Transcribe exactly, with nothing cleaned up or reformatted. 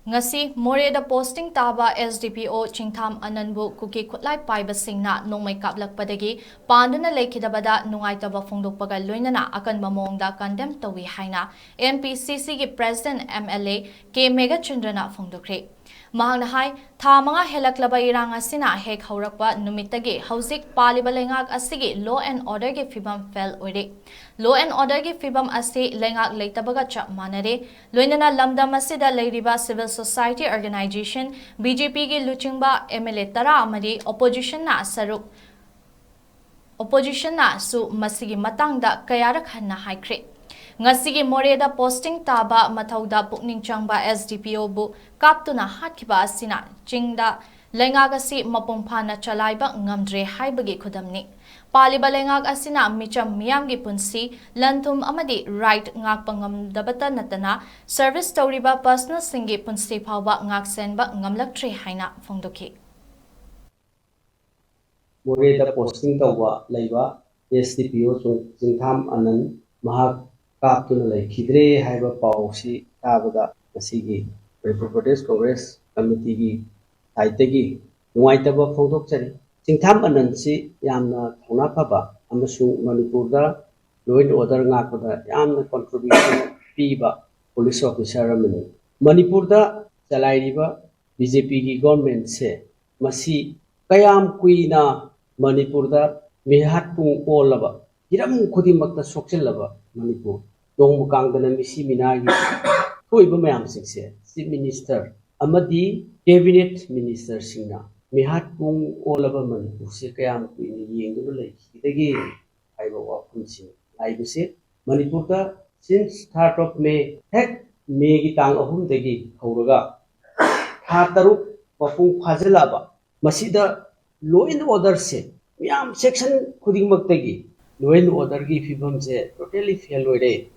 ꯉꯁꯤ ꯃꯣꯔꯦꯗ ꯄꯣꯁꯇꯤꯡ ꯇꯥꯕ ꯑꯦꯁ ꯗꯤ ꯄꯤ ꯑꯣ ꯆꯤꯡꯊꯥꯝ ꯑꯅꯟꯕꯨ ꯀꯨꯀꯤ ꯈꯨꯠꯂꯥꯏ ꯄꯥꯏꯕꯁꯤꯡꯅ ꯅꯣꯡꯃꯩ ꯀꯥꯞꯂꯛꯄꯗꯒꯤ ꯄꯥꯟꯗꯨꯅ ꯂꯩꯈꯤꯗꯕꯗ ꯅꯨꯡꯉꯥꯏꯇꯕ ꯐꯣꯡꯗꯣꯛꯄꯒ ꯂꯣꯏꯅꯅ ꯑꯀꯟꯕ ꯃꯑꯣꯡꯗ ꯀꯟꯗꯦꯝ ꯇꯧꯏ ꯍꯥꯏꯅ ꯑꯦꯝ ꯄꯤ ꯁꯤ ꯁꯤꯒꯤ president M L A K ꯃꯦꯘꯆꯟꯗ꯭ꯔꯅ ꯐꯣꯡꯗꯣꯛꯈ꯭ꯔꯦ꯫ ꯃꯍꯥꯛꯅ ꯍꯥꯏ, ꯊꯥ ꯃꯉꯥ ꯍꯦꯜꯂꯛꯂꯕ ꯏꯔꯥꯡ ꯑꯁꯤꯅ ꯍꯦꯛ ꯍꯧꯔꯛꯄ ꯅꯨꯃꯤꯠꯇꯒꯤ ꯍꯧꯖꯤꯛ ꯄꯥꯜꯂꯤꯕ ꯂꯩꯉꯥꯛ ꯑꯁꯤꯒꯤ law and orderꯒꯤ ꯐꯤꯕꯝ fail ꯑꯣꯏꯔꯦ꯫ Law and orderꯒꯤ ꯐꯤꯕꯝ ꯑꯁꯤ ꯂꯩꯉꯥꯛ ꯂꯩꯇꯕꯒ ꯆꯞ ꯃꯥꯟꯅꯔꯦ꯫ ꯂꯣꯏꯅꯅ ꯂꯝꯗꯝ ꯑꯁꯤꯗ ꯂꯩꯔꯤꯕ civil society organisation, B J ꯄꯤꯒꯤ ꯂꯨꯆꯤꯡꯕ ꯑꯦꯝ ꯑꯦꯜ ꯑꯦ ꯇꯔꯥ ꯑꯃꯗꯤ oppositionꯅ ꯁꯔꯨꯛ, oppositionꯅꯁꯨ ꯃꯁꯤꯒꯤ ꯃꯇꯥꯡꯗ ꯀꯌꯥꯔꯛ ꯍꯟꯅ ꯍꯥꯏꯈ꯭ꯔꯦ꯫ ꯉꯁꯤꯒꯤ ꯃꯣꯔꯦꯗ ꯄꯣꯁꯇꯤꯡ ꯇꯥꯕ ꯃꯊꯧꯗ ꯄꯨꯛꯅꯤꯡ ꯆꯪꯕ ꯑꯦꯁ ꯗꯤ ꯄꯤ ꯑꯣꯕꯨ ꯀꯥꯞꯇꯨꯅ ꯍꯥꯠꯈꯤꯕ ꯑꯁꯤꯅ ꯆꯤꯡꯗ ꯂꯩꯉꯥꯛ ꯑꯁꯤ ꯃꯄꯨꯡ ꯐꯥꯅ ꯆꯂꯥꯏꯕ ꯉꯝꯗ꯭ꯔꯦ ꯍꯥꯏꯕꯒꯤ ꯈꯨꯗꯝꯅꯤ꯫ ꯄꯥꯜꯂꯤꯕ ꯂꯩꯉꯥꯛ ꯑꯁꯤꯅ ꯃꯤꯆꯝ ꯃꯤꯌꯥꯝꯒꯤ ꯄꯨꯟꯁꯤ, ꯂꯟ-ꯊꯨꯝ ꯑꯃꯗꯤ right ꯉꯥꯛꯄ ꯉꯝꯗꯕꯇ ꯅꯠꯇꯅ service ꯇꯧꯔꯤꯕ personnelꯁꯤꯡꯒꯤ ꯄꯨꯟꯁꯤ ꯐꯥꯎꯕ ꯉꯥꯛꯁꯦꯟꯕ ꯉꯝꯂꯛꯇ꯭ꯔꯦ ꯍꯥꯏꯅ ꯐꯣꯡꯗꯣꯛꯈꯤ꯫ ꯃꯣꯔꯦꯗ ꯄꯣꯁꯇꯤꯡ ꯇꯧꯕ ꯂꯩꯕ ꯑꯦꯁ ꯗꯤ ꯄꯤ ꯑꯣ ꯆꯤꯡꯊꯥꯝ ꯑꯅꯟ ꯃꯍꯥꯛ ꯀꯥꯞꯇꯨꯅ ꯂꯩꯈꯤꯗ꯭ꯔꯦ ꯍꯥꯏꯕ ꯄꯥꯎꯁꯤ ꯇꯥꯕꯗ ꯉꯁꯤꯒꯤ ꯃꯅꯤꯄꯨꯔ ꯄ꯭ꯔꯗꯦꯁ ꯀꯪꯒ꯭ꯔꯦꯁ ꯀꯃꯤꯇꯤꯒꯤ ꯁꯥꯏꯠꯇꯒꯤ ꯅꯨꯡꯉꯥꯏꯇꯕ ꯐꯣꯡꯗꯣꯛꯆꯔꯤ꯫ ꯆꯤꯡꯊꯥꯝ ꯑꯅꯟꯁꯤ ꯌꯥꯝꯅ ꯊꯧꯅꯥ ꯐꯕ ꯑꯃꯁꯨꯡ ꯃꯅꯤꯄꯨꯔꯗ law and order ꯉꯥꯛꯄꯗ ꯌꯥꯝꯅ contribution ꯄꯤꯕ police officer ꯑꯃꯅꯤ꯫ ꯃꯅꯤꯄꯨꯔꯗ ꯆꯂꯥꯏꯔꯤꯕ ꯕꯤ ꯖꯦ ꯄꯤꯒꯤ governmentꯁꯦ ꯃꯁꯤ ꯀꯌꯥꯝ ꯀꯨꯏꯅ ꯃꯅꯤꯄꯨꯔꯗ ꯃꯤꯍꯥꯠꯄꯨꯡ ꯑꯣꯜꯂꯕ, ꯍꯤꯔꯝ ꯈꯨꯗꯤꯡꯃꯛꯇ ꯁꯣꯛꯆꯤꯜꯂꯕ ꯃꯅꯤꯄꯨꯔ, ꯅꯣꯡꯃ ꯀꯥꯡꯗꯅ ꯃꯤꯁꯤ ꯃꯤꯅꯥꯒꯤ ꯊꯣꯛꯏꯕ ꯃꯌꯥꯝꯁꯤꯡꯁꯦ Chief Minister ꯑꯃꯗꯤ Cabinet Ministerꯁꯤꯡꯅ ꯃꯤꯍꯥꯠꯄꯨꯡ ꯑꯣꯜꯂꯕ ꯃꯅꯤꯄꯨꯔꯁꯦ ꯀꯌꯥꯝ ꯀꯨꯏꯅ ꯌꯦꯡꯗꯨꯅ ꯂꯩꯈꯤꯒꯗꯒꯦ ꯍꯥꯏꯕ ꯋꯥꯐꯝꯁꯤꯡ ꯍꯥꯏꯕꯁꯤ ꯃꯅꯤꯄꯨꯔꯗ since third of May, ꯍꯦꯛ ꯃꯦꯒꯤ ꯇꯥꯡ ꯑꯍꯨꯝꯗꯒꯤ ꯍꯧꯔꯒ ꯊꯥ ꯇꯔꯨꯛ ꯃꯄꯨꯡ ꯐꯥꯖꯤꯜꯂꯛꯑꯕ ꯃꯁꯤꯗ law and orderꯁꯦ ꯃꯤꯌꯥꯝ section ꯈꯨꯗꯤꯡꯃꯛꯇꯒꯤ law and orderꯒꯤ ꯐꯤꯕꯝꯁꯦ totally fail ꯑꯣꯏꯔꯦ꯫